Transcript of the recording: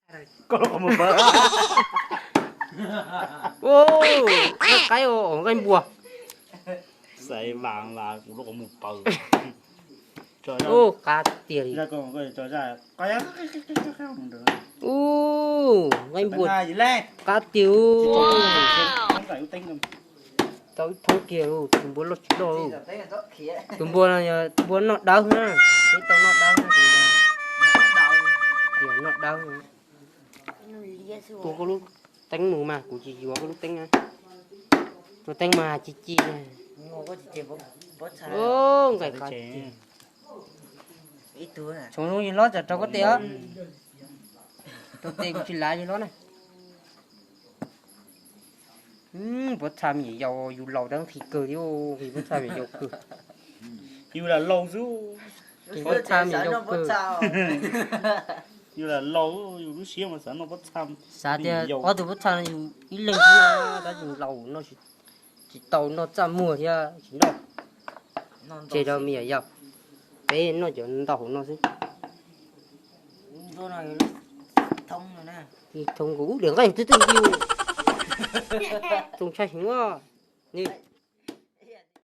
Koj lub qhov muag paws. Ua, nqaij qaib os, nqaij npua. Xaiv vas vas kuv lub qhov muag paws. Ua, qab tiag li. Ua, nqaij npua. Qab tiag. Tau ib thoob kiag, tus npua loj tsis loj. Tus npua no yog npua noj dawb na, peb tau noj dawb na, tus npua noj dawb. Tua koj lub teeb mus mas kuv tsis yuav koj lub teeb na. Tua teeb mas ci ci. Nqaij qab tiag. Txhoov zoo yawg hlob tsam rau koj tes os. Rau tes kuv tsis lav yawg hlob na. Pob txha me nyuam yaus yus laus dab qhis kawg thiab, nqhis pob txha me nyuam yaus kawg. Yus lam laus xwb. Nqhis pob txha me nyuam yaus kawg. Yus lam laus, yus lub siab mas xav noj pob txha. Xav tias ob tug pob txha no yus ib leeg xwb, tab sis laus no tsis tau noj txaj muag thiab tsis noj. Tseg rau me nyuam yaus. Peb noj cov ntau hauv no xwb. Thoob kuv ub, diam nqaij twb twb nti. Txoos ntshai heev os.